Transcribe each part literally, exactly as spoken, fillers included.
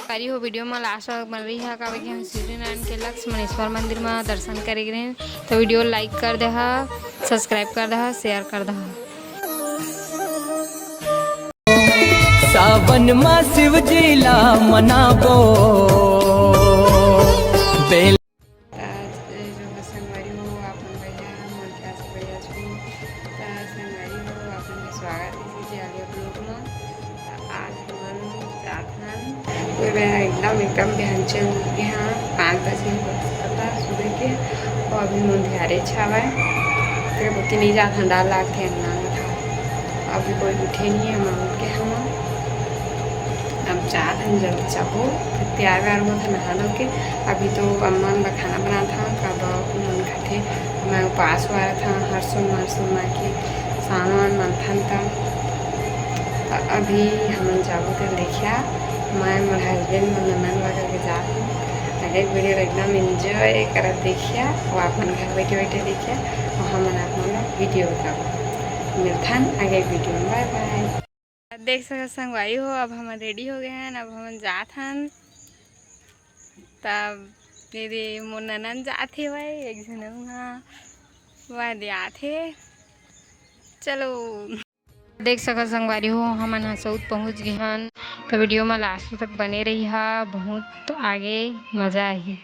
संगवारी हो, video म last तक बने रहिहा, काबर कि हम शिवरीनारायण के लक्ष्मणेश्वर मंदिर म दर्शन करे गे रहेन। तो video like कर देहा, subscribe कर देहा, share कर देहा। सावन मा शिव जी ला मनाबो। बेल त जो संगवारी हो, आप मन बढ़िया, मोर ख्याल से बढ़िया छू। त संगवारी हो, आप मन के स्वागत हे जी आलिया vlog म। त आज हमन जात हन, पूरा एकदम, एकदम बिहान चल गे हन, पाँच बजे पता सुबह के, अउ अभी अंधियारे छावय। तेरे बोती नहीं जात हन, डर लागथे, अंगना में था। अभी कोई उठे नहीं है, हमन उठ के हमन अब जात हन, जल्दी जाबो, फिर तैयार व्यार होत हन नहा धो के। अभी तो अम्मा मन बर खाना बनात हन, काबर उमन खाथे, मैं उपास वाला था हर सोमवार सोमवार के सामान मनथन त। त अभी हमन जाबो त देखिया, मैं मोर husband मोर ननद ला करके जात हन। आगे video ला एकदम enjoy करत देखिया, वो अपन घर बैठे बैठे देखिया, और हमन आप मन ला video बताबो। मिलथन आगे video में, bye bye। देख सकत संगवारी हो, अब हमन ready हो गए हन, अब हमन जात हन। तब दीदी मोर ननद जात हे भाई, एक झन उहाँ वह दे आत हे। चलो देख सकत संगवारी हो, हमन हसौद पहुँच गे हन। तो video म last तक बने रहिहा, बहुत आगे मजा आही।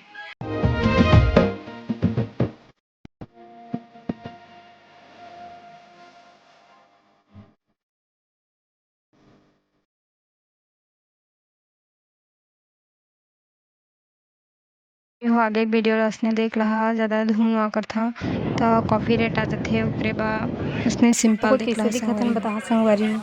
हो आगे video ला असने देख लहा, ज्यादा धुन हुआ करथा त copyright आ जाथे, ओकरे बा असने simple देख लहा संगवारी। बता संगवारी।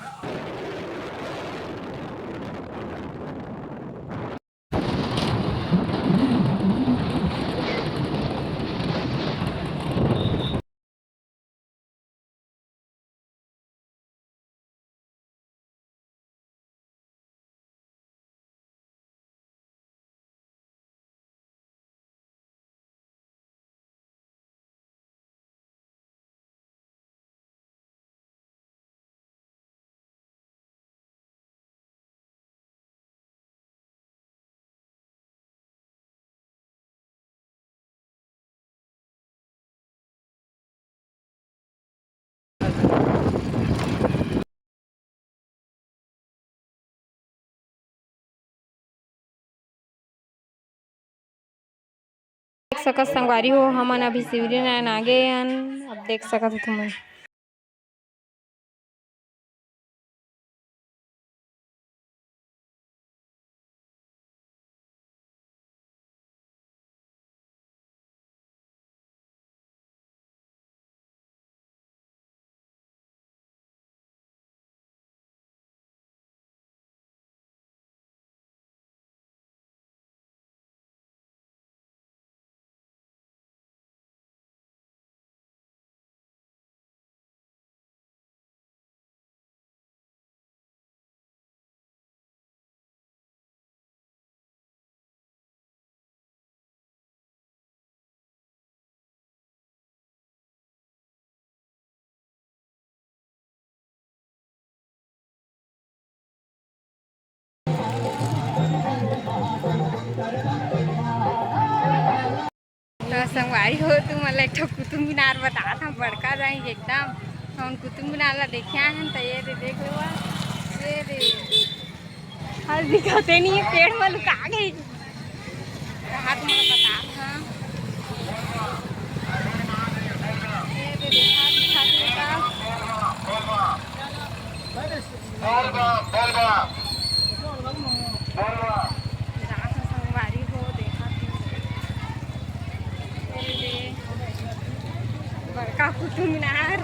देख सकत संगवारी हो, हमन अभी शिवरीनारायण आ गे हन। अब देख सकत हो तुमन। त संगवारी हो, तुमन ला एक ठो कुतुब मीनार बतात हन, बड़का जाही एकदम। हमन कुतुब मीनार ला देखे आए हन, त ये दे देख लो, ये दे। हर दिखते नहीं है, पेड़ में लुका गई। त हाथ में बतात हन। ये दे देखा, दिखा दे का। रात संगवारी हो, देखा दे। ये दे। बड़का कुतुब मीनार।